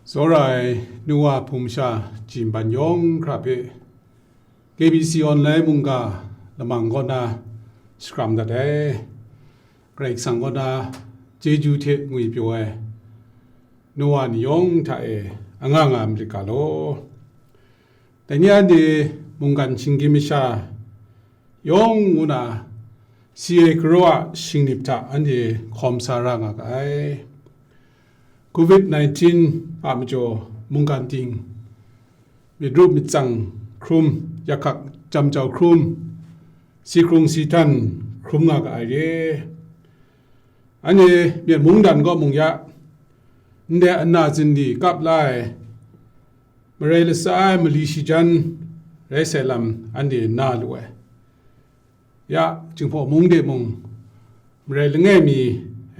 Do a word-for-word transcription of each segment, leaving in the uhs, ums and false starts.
Tsawra ai nu wa hpung masha ji mban yawng hkra hpe K B C online mungga lamang kaw na shakram dat ai. Karai Kasang kaw na chyeju hte ngwi pyaw ai nu wa ni yawng hta e anga nga marit ga law. Dai ni anhte mungkan shinggyim masha yawng ngu na si ai garaw a shingnip hta anhte hkawm sa ra nga ga ai. Covid nineteen a majaw mungkan ting myit rup myit tsang hkrum, yakhak jam jau hkrum, si hkrung si htan hkrum nga ga ai re. Anhte Myen mungdan kaw mung ya, ndai ana zinli kap la ai, marai latsa ai mali shajan rai sai lam anhte na lu ai. Ya, Jinghpaw mung de mung, marai langai mi,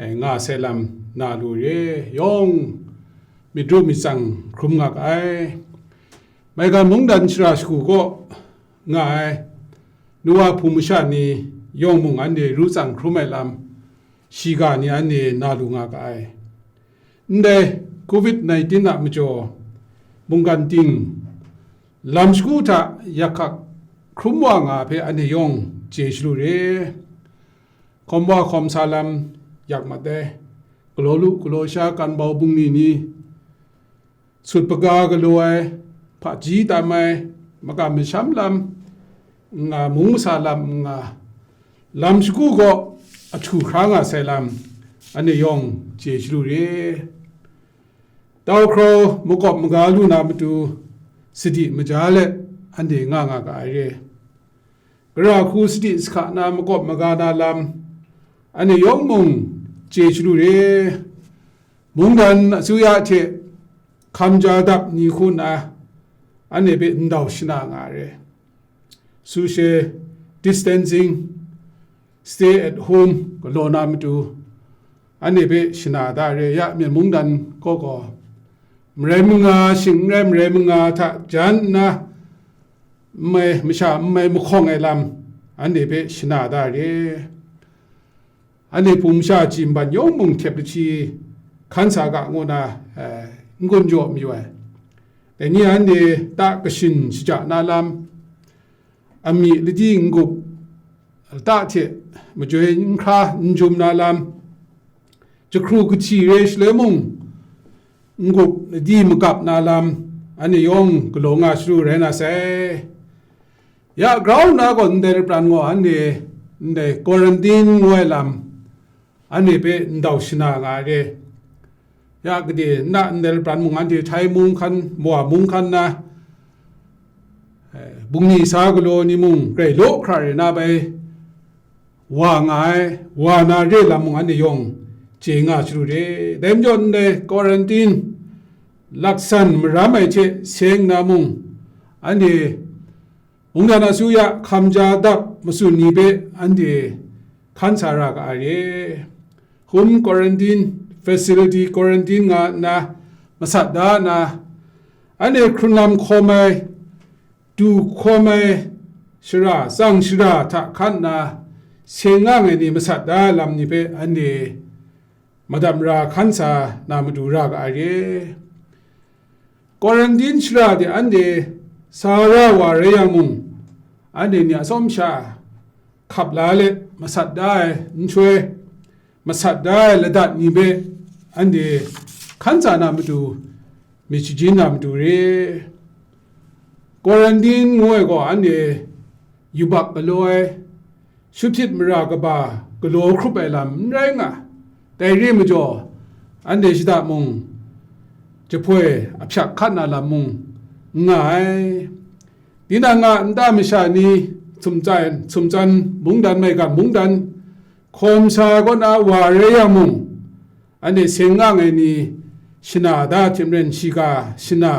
eh, nga sai lam na lu re, yawng myit rup myit tsang hkrum nga ga ai. Maigan mungdan shara shagu kaw nga ai, nu wa hpung masha ni yawng mung anhte ru tsang hkrum ai lam, shiga ni anhte na lu nga ga ai. Ndai Covid nineteen a majaw mungkan ting lam shagu hta yakhak hkrum wa nga hpe anhte yawng chye shalu re. Hkawm wa hkawm sa lam yak mat ai, galaw lu galaw sha kan bau bungli ni, sut paga galaw ai, hpaji tam ai, makam masham lam n nga, mung masa lam n nga, lam shagu gaw ahtu hkra nga sai lam, anhte yawng chye shalu re. Tau hkrau makawp maga lu na matu, sadi maja let anhte nga nga ga ai re. Gara hku sadi sahka na makawp maga na lam, anhte yawng mung chye shalu re. Mungdan asuya hte hkamja dap ni hku nna, anhte hpe ndau shana nga re. Social distancing, stay at home galaw na matu, anhte hpe shana da re. Ya, Myen mungdan kaw gaw, marai manga shing n rai, marai manga hta jan nna, n mai masha n mai mahkawng ai lam, anhte hpe shana da re. Anhte hpung masha ji mban yawng mung htep lahti hkan sa ga ngu na, eh, n gun jaw mayu ai. Dai ni anhte ta kashin shaja na lam, amying ladi n-gup lata hte majoi n hkra n jum na lam, jahkru kahti re shaloi mung, n-gup ladi magap na lam, anhte yawng galaw nga shalu rai na sai. Ya grau nna gaw ndai lapran gaw anhte ndai quarantine ngu ai lam, anhte hpe ndau shana nga ai re. Ya gade nna ndai lapran mung anhte Htai mung hkan, Mawa mung hkan na, eh, bungli sa galaw ni mung grai law hkra re na bai, wa nga ai, wa na re lam mung anhte yawng chye nga shalu re. Dai majaw ndai quarantine laksan maram ai hte seng na mung, anhte mungdan asuya hkamja dap matsun ni hpe anhte hkan sa ra ga ai re. Home quarantine, facility quarantine nga nna masat da nna, anhte hkrun lam hkawm ai, du hkawm ai shara, tsang shara hta hkan nna, seng nga ai ni masat da ai lam ni hpe anhte madam ra hkan sa na matu ra ga ai re. Quarantine shara de anhte sa ra wa rai yang mung, anhte ni atsawm sha hkap la let masat da ai nhtoi, masat da ai ladat ni hpe anhte hkan sa na matu, myit shajin na matu re. Quarantine ngu ai gaw anhte yubak galaw ai, shut hpyit mara kaba galaw hkrup ai lam n rai nga. Dai re majaw, anhte shada mung, jahpoi ahpyak hkat na lam mung n nga ai. Tinang a nta masha ni, sumtsan, sumtsan mungdan, maigan mungdan, hkawm sa kaw na wa rai yang mung, anhte seng nga ai ni shana da hte maren shiga shana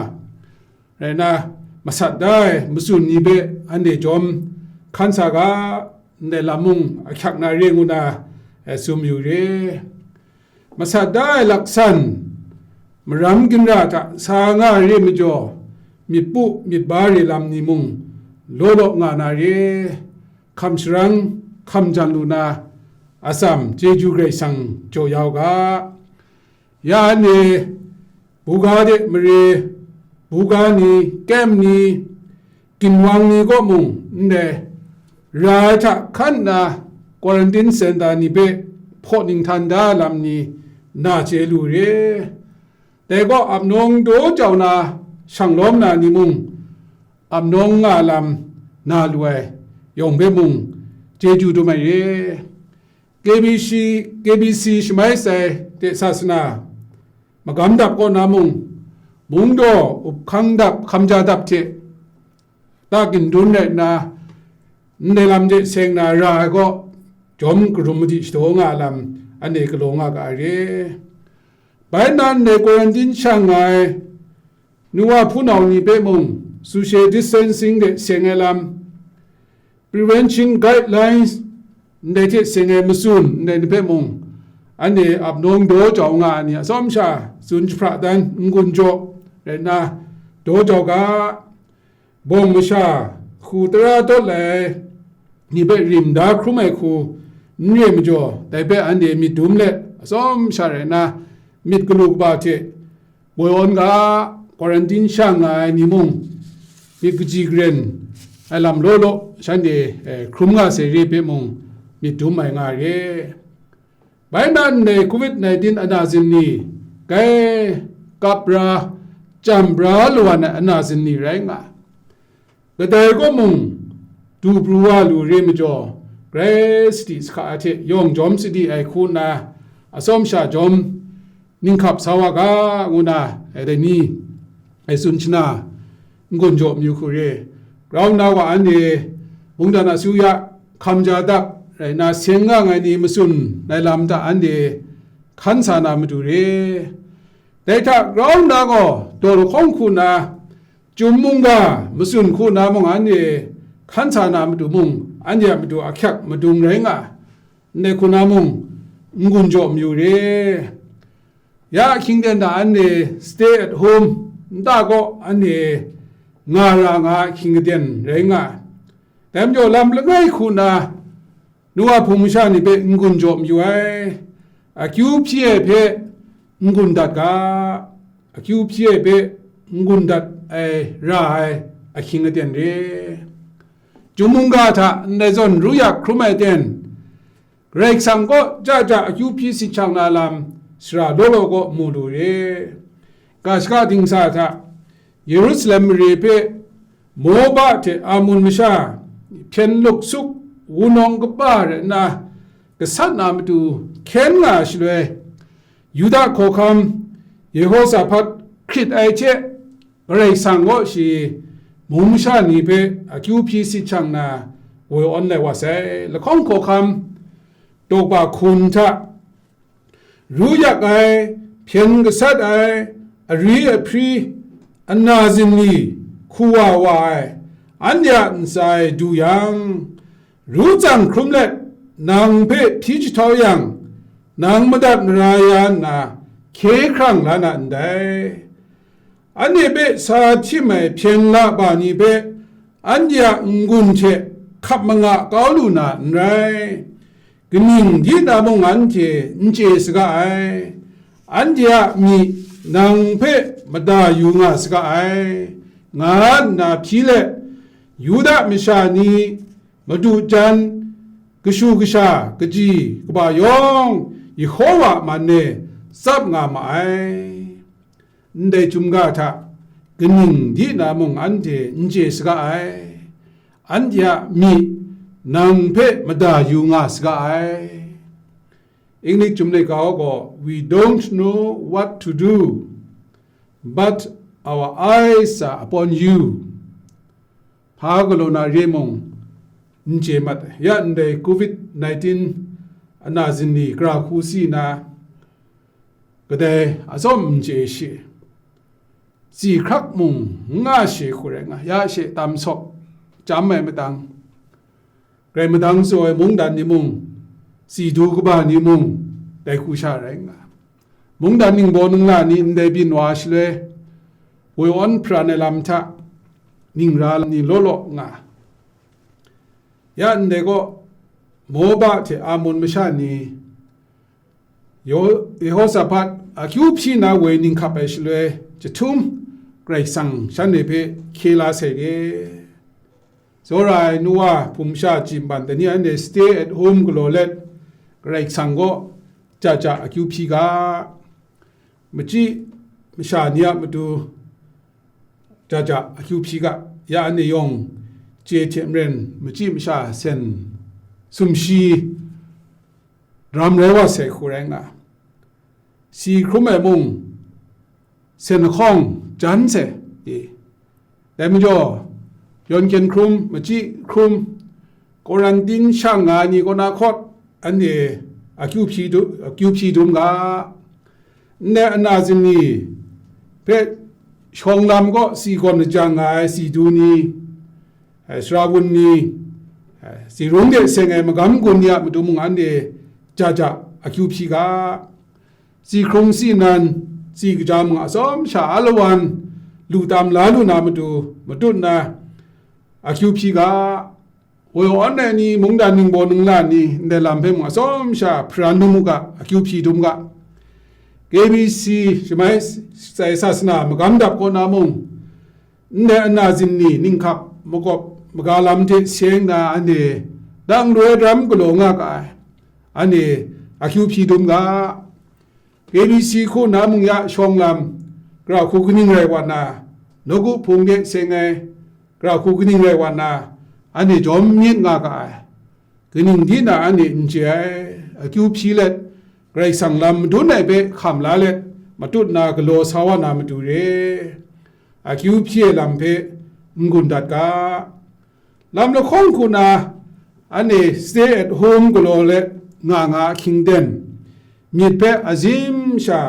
rai na, masat da ai matsun ni hpe anhte jawm hkan sa ga, ndai lam mung ahkyak na re ngu na, eh, tsun mayu re. Masat da ai laksan, maram ginra hta sa nga ai re majaw, myit pu myit ba re lam ni mung law law nga na re, hkam sharang, hkam jan lu na, atsam chyeju Karai Kasang jaw ya u ga. Ya anhte buga de mare, buga ni, kem ni, ginwang ni kaw mung ndai ra ai hta hkan nna quarantine center ni hpe hpaw ninghtan da ai lam ni na chye lu re. Dai gaw apnawng daw jau na shang lawm na ni mung, apnawng nga lam na lu ai yawng hpe mung chyeju dum ai re. K B C, K B C shamai sai de sasana magam dap kaw na mung, mungdaw, uphkang dap, hkamja dap hte ta gindun rai nna, ndai lam de seng na ra ai gaw, jawm karum madi shadaw nga ai lam, anhte galaw nga ga ai re. Bai nna ndai quarantine shang nga ai nu wa hpunau ni hpe mung, social distancing de seng ai lam, prevention guidelines ndai hte seng ai matsun ndai ni hpe mung, anhte apnawng daw jau nga ai ni atsawm sha tsun jahpra dan n-gun jaw rai nna, daw jau ga, bawng masha, hku tara dawt lai ai ni hpe rim da hkrum ai hku n re majaw, dai hpe anhte myit dum let atsawm sha rai nna, myit galu kaba hte woi awn ga, quarantine shang nga ai ni mung, myit kaji karen ai lam law law, shanhte, eh, hkrum nga sai re hpe mung, myit dum ai nga re. Bai nna ndai covid nineteen ana zin ni, grai kap bra, chyam bra lu wa na ana zin ni rai nga. Kadai kaw mung du pru wa lu re majaw, grai sadi sahka ai hte yawng jawm sadi ai hku nna, atsawm sha jawm ninghkap sa wa ga, ngu na, eh, dai ni, eh, tsun shana, n-gun jaw mayu hku re. Grau nna wa anhte, mungdan asuya, hkamja dap, rai nna seng nga ai ni matsun ai lam hta anhte hkan sa na matu re. Dai hta grau nna gaw, daw lahkawng hku nna, Chyum mungga matsun hku na mung anhte hkan sa na matu mung, anhte a matu ahkyak madung rai nga, ndai hku na mung, n-gun jaw mayu re. Ya ahkying ten hta anhte stay at home, nta kaw anhte nga ra nga ahkying katen rai nga. Dai majaw lam langai hku na, Nu wa hpung masha ni hpe n-gun jaw mayu ai, akyu hpyi ai hpe n-gun dat ga, akyu hpyi ai hpe n-gun dat ai ra ai ahkying aten re. Chyum mungga hta ndai zawn ru yak hkrum ai ten, Karai Kasang kaw ja ja akyu hpyi si hkyang na lam sara law law kaw mu lu re. Ga shaka dingsa hta, Yerusalem mare hpe Moba hte Amun masha hpyen luk suk wunawng kaba rai nna gasat na matu hkyen nga ai shaloi, Yuda hkawhkam Yehosahpat hkrit ai hte Karai Kasang gaw shi mung masha ni hpe akyu hpyi si hkyang na woi awn lai wa sai. Lahkawng hkawhkam tawkpa hkun hta, ru yak ai, hpyen gasat ai, ari ahpri, ana zingli, hku wa wa ai, anhte a ntsa e du yang, ru tsang hkrum let, nang hpe hpyi jahtau yang, nang madat mara ya nna, hkye hkrang la na ndai. Anhte hpe sa htim ai hpyen la ba ni hpe, anhte a n-gun hte hkap manga kau lu na n rai. Kaning di na mung anhte n chye saga ai, anhte a myi nang hpe mada yu nga saga ai, nga nna hpyi let, Yuda masha ni, madu jan, kashu kasha, kaji kaba yawng Yehova a man e tsap nga ma ai. Ndai chyum ga hta kaning di na mung anhte n chye saga ai, anhte a myi nang hpe mada yu nga saga ai. English chyum laika gaw, "We don't know what to do, but our eyes are upon you." Hpa galaw na re mung n chye mat ai. Ya ndai covid nineteen ana zingli gara hku si na, kadai atsawm n chye shi, tsi hkrak mung n nga shi hku rai nga, ya she tam sawp chyam ai madang, grai madang tsaw ai mungdan ni mung, tsi du kaba ni mung, dai hku sha rai nga. Mungdan ningbaw ningla ni ndai byin wa shaloi, woi awn hparan ai lam hta, ning ra ni law law nga. Ya ndai gaw, Moba hte Amun masha ni, Yeho-, Yehosahpat akyu hpyi na woi ninghkap ai shaloi jahtum Karai Kasang shanhte hpe hkye la sai re. Tsawra ai Noa hpung masha chyi nban dai ni anhte stay at home galaw let, Karai Kasang kaw ja ja akyu hpyi ga, machyi masha ni a matu ja ja akyu hpyi ga, ya anhte yawng chye hte maren machyi masha sen sumshi daram rai wa sai hku rai nga, si hkrum ai mung, sen lahkawng jan sai, e. Dai majaw, yawn hkyen hkrum, machyi hkrum, karantin shang nga ai ni kaw na hkawt, anhte akyu hpyi du-, akyu hpyi dum ga, ndai ana zingni hpe shawng lam kaw si gawn lajang nga ai si du ni, ai sara wun ni, ai si rung de seng ai magam gun ni a matu mung anhte ja ja akyu hpyi ga, si hkrung si nan, si kaja mung atsawm sha alawan lu tam la lu na matu matut na akyu hpyi ga, woi awn ai ni, mungdan ningbaw ningla ni, ndai lam hpe mung atsawm sha hparan dum u ga, akyu hpyi dum ga. K B C, shamai sai sasana magam dap kaw na mung, ndai ana zingni ninghkap makawp maga lam hte seng na anhte dang loi daram galaw nga ga ai, anhte akyu hpyi dum ga. K B C hku na mung ya shawng lam, gara hku kaning rai wa na, nawku hpung de seng ai, gara hku kaning rai wa na, anhte jawm myit nga ga ai. Kaning di na anhte n chye ai, akyu hpyi let, Karai Kasang lam madun ai hpe hkam la let, matut na galaw sa wa na matu re, akyu hpyi ai lam hpe n-gun dat ga. Lam lahkawng hku na, anhte stay at home galaw let nga nga ahkying ten, myit hpe azim sha,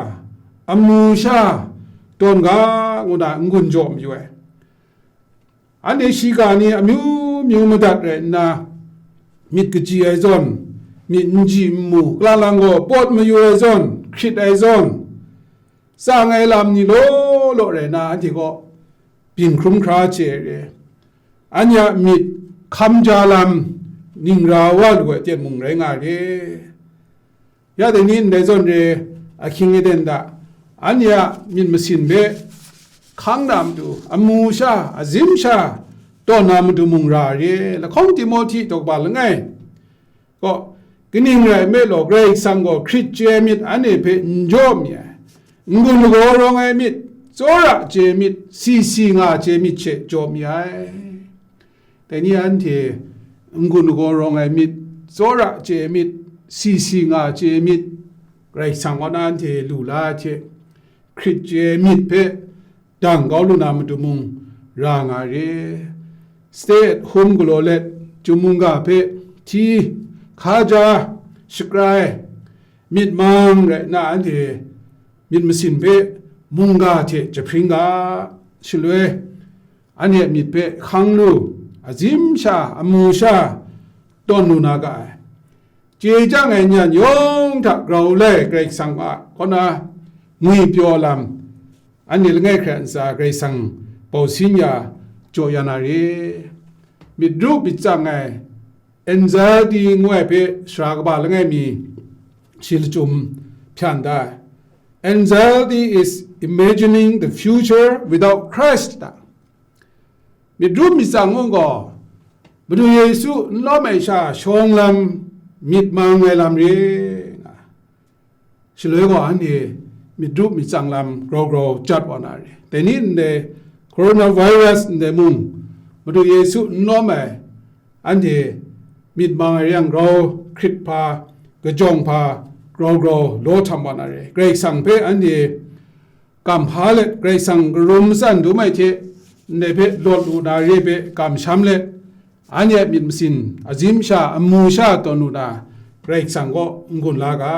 amu sha tawn ga ngu na n-gun jaw mayu ai. Anhte shiga ni amyu myu madat rai nna, myit kaji ai zawn, myit n ji n mu, kalalang gaw pawt mayu ai zawn, hkrit ai zawn, tsang ai lam ni law law rai na, anhte kaw byin hkrum hkra chye ai re. Anhte a myit hkam ja lam ningra wa lu ai ten mung rai nga re. Ya dai ni ndai zawn re, ahkying aten da, anhte a myit masin hpe hkang na matu, amu sha, azim sha, tawn na matu mung ra re. Lahkawng Timohti daw kaba langai gaw, kaning rai nme law, Karai Kasang gaw hkrit chye ai myit anhte hpe n jaw mi ai, n-gun lagaw rawng ai myit, tsawra chye ai myit, si si nga chye ai myit she jaw mi ai. Dai ni anhte n-gun lagaw rawng ai myit, tsawra chye ai myit, si si nga chye ai myit, Karai Kasang kaw na anhte lu la ai hte, hkrit chye ai myit hpe dang kau lu na matu mung ra nga re. Stay at home galaw let, chyum mungga hpe hti, hkaja, shakrai, myit mang rai nna, anhte myit masin hpe mungga hte jahpring ga, shaloi anhte myit hpe hkang lu, azim sha, amu sha tawn lu na ga ai. Chye chyang ai nyan yawng hta grau lai Karai Kasang a kaw na ngwipyaw lam, anhte langai hkrai ntsa Karai Kasang bau sin ya, jaw ya na re. Myit ru myit tsang ai, anxiety ngu ai hpe sara kaba langai mi shi lachyum hpyan da ai. Anxiety is imagining the future without Christ, da. Myit ru myit tsang ngu gaw, Madu Yesu n lawm ai sha shawng lam myit mang ai lam re, nga. Shaloi gaw anhte myit ru myit tsang lam grau grau jat wa na re. Dai ni ndai coronavirus ndai mung, Madu Yesu n lawm ai, anhte myit mang ai yang grau hkrit hpa, kajawng hpa, grau grau law htam wa na re. Karai Kasang hpe anhte kam hpa let, Karai Kasang karum matsan dum ai hte, ndai hpe lawt lu na re hpe kamsham let, anhte a myit masin azim sha, amu sha tawn lu na, Karai Kasang kaw n-gun la ga.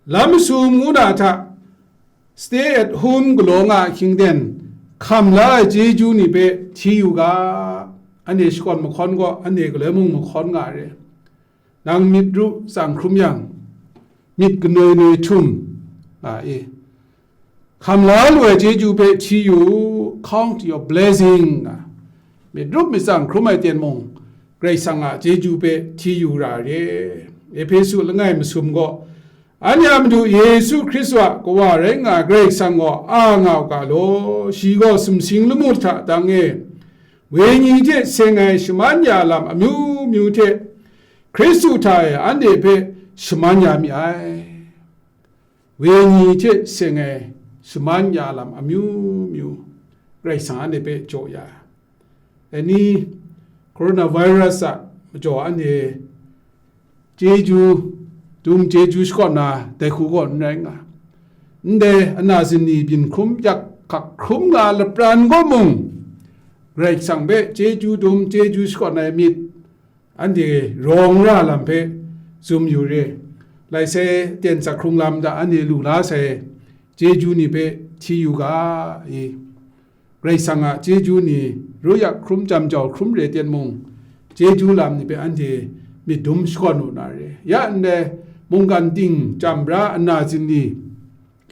Lam masum ngu na hta, stay at home galaw nga ahkying ten, hkam la ai chyeju ni hpe hti yu ga. Anhte shakawn mahkawn gaw, anhte galoi mung mahkawn nga ai re. Nang myit ru tsang hkrum yang, myit kanoi noi htum, nga e. Hkam la lu ai chyeju hpe hti yu, count your blessing, nga. Myit ru myit tsang hkrum ai ten mung, Karai Kasang a chyeju hpe hti yu ra re. Ehpesu langai masum gaw, Anhte a Madu Yesu Hkristu a Kawa rai nga ai Karai Kasang gaw a nga u ga law, shi gaw sumsing lamu hta dang e, wenyi hte seng ai shaman ya lam amyu myu hte Hkristu hta e anhte hpe shaman ya mi ai. Wenyi hte seng ai shaman ya lam amyu myu Karai Kasang anhte hpe jaw ya ai. Dai ni, coronavirus a majaw anhte chyeju, dum chyeju shakawn na dai hku gaw n rai nga. Ndai ana zini byin hkrum yak hkak hkrum nga lapran gaw mung, Karai Kasang hpe chyeju dum chyeju shakawn ai myit anhte rawng ra lam hpe tsun yu re. Lai sai, ten sak hkrung lam hta anhte lu la sai chyeju ni hpe hti yu ga i. Karai Kasang a chyeju ni ru yak hkrum jam jau hkrum re ten mung, chyeju lam ni hpe anhte myit dum shakawn lu na re. Ya ndai mungkan ting chyam bra ana zini,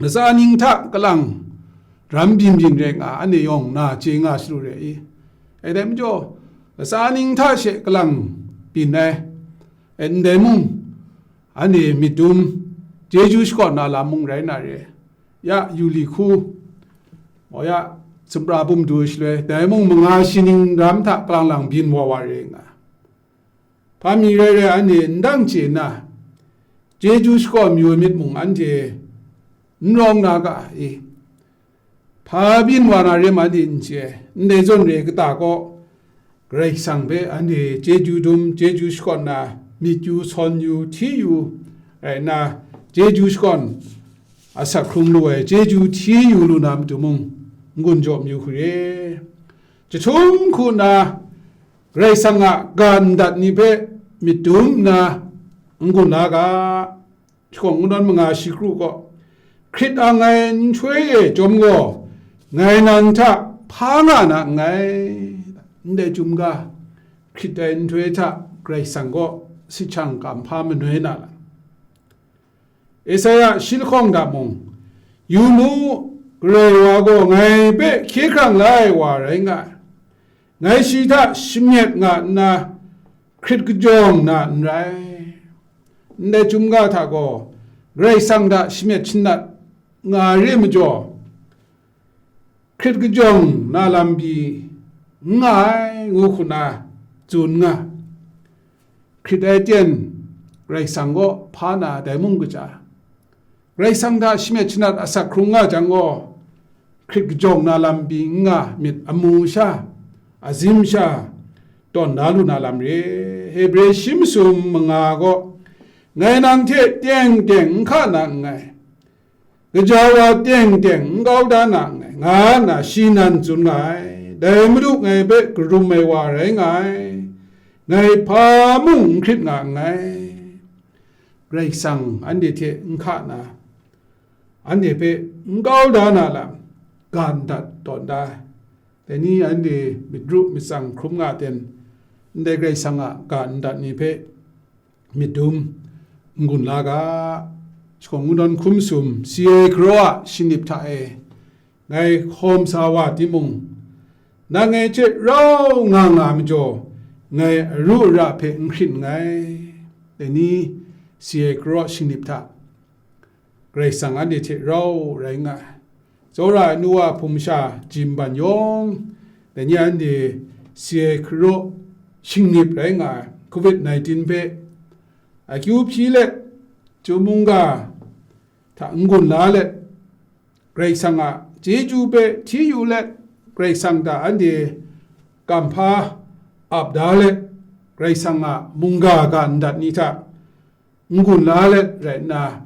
latsa ning hta kalang ram byin byin rai nga, anhte yawng na chye nga shalu re i. Ai dai majaw, latsa ning hta she kalang byin ai, ai ndai mung, anhte myit dum chyeju shakawn na lam mung rai na re. Ya yu li hku, wa ya sumra bum du shaloi, dai mung manga shi ning ram hta kalang lang byin wa wa re nga. Hpa mi rai rai anhte n dang chye nna, chyeju shakawn mayu ai myit mung anhte n rawng na ga i? Hpa byin wa na re ma ni n chye, ndai zawn re kata kaw, Karai Kasang hpe anhte chyeju dum, chyeju shakawn na, myit yu, sawn yu, hti yu, rai nna, chyeju shakawn asak hkrung lu ai, chyeju hti yu lu na matu mung, n-gun jaw mayu hku re. Jahtum hku nna, Karai Kasang a ga ndat ni hpe myit dum nna, n-gun la ga, Shakawn kungdawn manga shi kru gaw, Hkrit ang ai nhtoi e chyawm gaw, ngai nang hta hpa nga na nngai. Ndai chyum ga, Hkrit ai nhtoi hta Karai Kasang kaw si hkyang kam hpa manoi na lam. Esaia shi lahkawng hta mung, yu mu, Karai wa gaw ngai hpe hkye hkrang la ai wa rai nga ai. Ngai shi hta shamyet nga nna, hkrit kajawng na n rai. Ndai chyum ga hta gaw, Karai Kasang hta shamyet shanat nga ai re majaw, hkrit kajawng na lam pyi n nga ai, ngu hku na tsun nga. Hkrit ai ten Karai Kasang kaw hpa na dai mung kaja, Karai Kasang hta shamyet shanat asak hkrung nga jang gaw, hkrit kajawng na lam pyi n nga myit amu sha, azim sha, tawn da lu na lam re. Hebre shi masum manga gaw, ngai nang hte teng teng n hka na nngai, gaja wa teng teng n kau da na nngai, nga nna shi nan tsun nga ai. Dai Madu ngai hpe karum ai wa rai nga ai, ngai hpa mung n hkrit nga nngai. Karai Kasang anhte hte n hka na, anhte hpe n kau da na lam, ga ndat tawn da ai. Dai ni anhte myit ru myit tsang hkrum nga ten, ndai Karai Kasang a ga ndat ni hpe myit dum n-gun la ga, shakawn kungdawn hkum sum, si ai garaw a shingnip hta e, ngai hkawm sa wa timung, nang ngai hte rau nga nga majaw, ngai aru ara hpe n hkrit nngai. Dai ni, si ai garaw shingnip hta, Karai Kasang anhte hte rau rai nga ai. Tsawra ai nu wa hpung masha jim ban yawng, dai ni anhte si ai garaw shingnip rai nga ai, covid nineteen hpe akyu hpyi let, chyum mungga hta n-gun la let, Karai Kasang a chyeju hpe hti yu let, Karai Kasang hta anhte kamhpa ap da let, Karai Kasang a mungga ga ndat ni hta n-gun la let rai nna,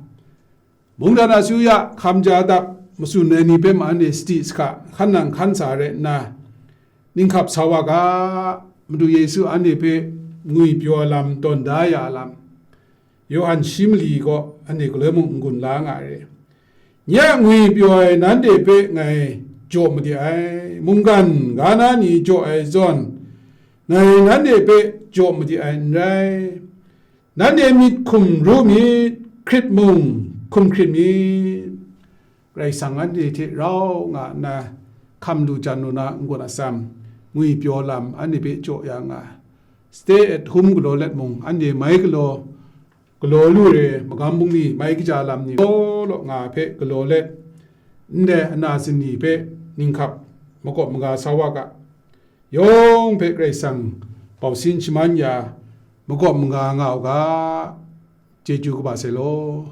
mungdan asuya hkam ja dap matsun ai ni hpe ma anhte sadi sahka, hkan nang hkan sa rai nna, ninghkap sa wa ga, Madu Yesu anhte hpe ngwipyaw ai lam tawn da ya ai lam, Yawhan shi mali gaw anhte galoi mung n-gun la nga ai re. Nye a ngwipyaw ai nanhte hpe ngai jaw made ai, mungkan ga na ni jaw ai zawn, ngai nanhte hpe jaw made ai n rai. Nanhte myit hkum ru myit, hkrit mung hkum hkrit myit. Karai Kasang anhte hte rau nga nna hkam lu jan lu na n-gun atsam, ngwipyaw lam anhte hpe jaw ya nga, stay at home galaw let mung, anhte mai galaw galaw lu re ai magam bungli mai kaja lam ni law law nga hpe galaw let, ndai ana sini hpe ninghkap makawp maga sa wa ga, yawng hpe Karai Kasang bausin shaman ya makawp maga nga u ga, chyeju kaba sai law.